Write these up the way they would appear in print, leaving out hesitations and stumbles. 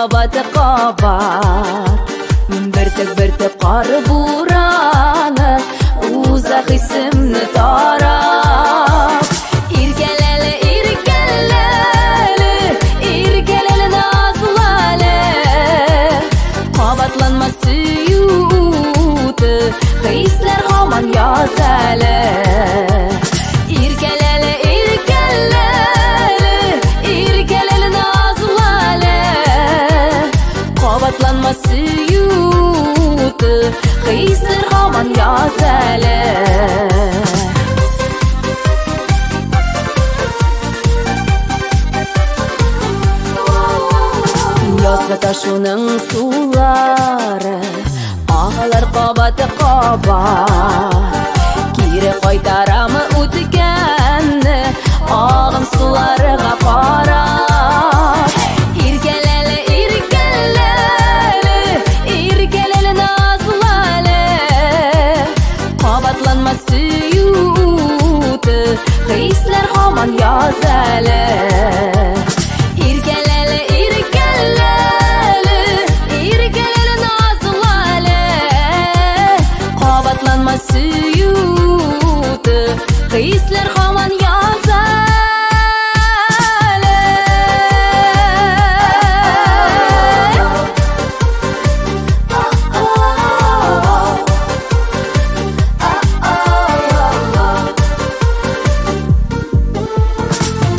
кабат-кабат. Бөртек-бөртек кар бураны уза хисемне тарап. Иркәләле, иркәләле, иркәләле назлы. Кабатланмас сөю уты, хисләр һаман яз әле. Иркәләле, иркәләле, иркәләле назлы. Кабатланмас сөю уты, хисләр һаман яз әле. Язгы ташуның сулары агалар кабат-кабат. Кире кайтарамы үткәнне агым суларга карап. Иркәләле, иркәләле, иркәләле назлы. Кабатланмас сөю уты, хисләр һаман яз әле. Иркәләле, иркәләле, иркәләле назлы. Кабатланмас сөю уты, хисләр һаман яз әле.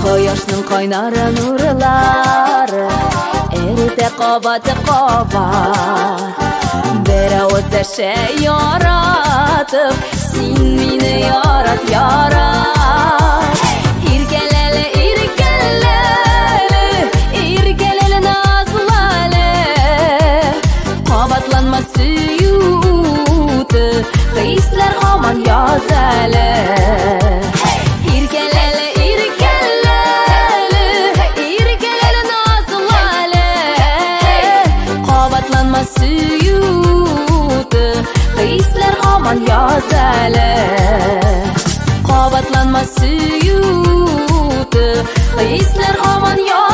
Кояшның кайнар нурлары эретә кабат-кабат. Бер авыз дәшә яратып, син мине ярат, ярат. Иркәләле, иркәләле, иркәләле назлы. Кабатланмас сөю уты, хисләр һаман яз әле. Иркәләле, иркәләле, иркәләле назлы. Кабатланмас сөю уты, хисләр һаман яз әле. Кабатланмас сөю уты, хисләр һаман яз.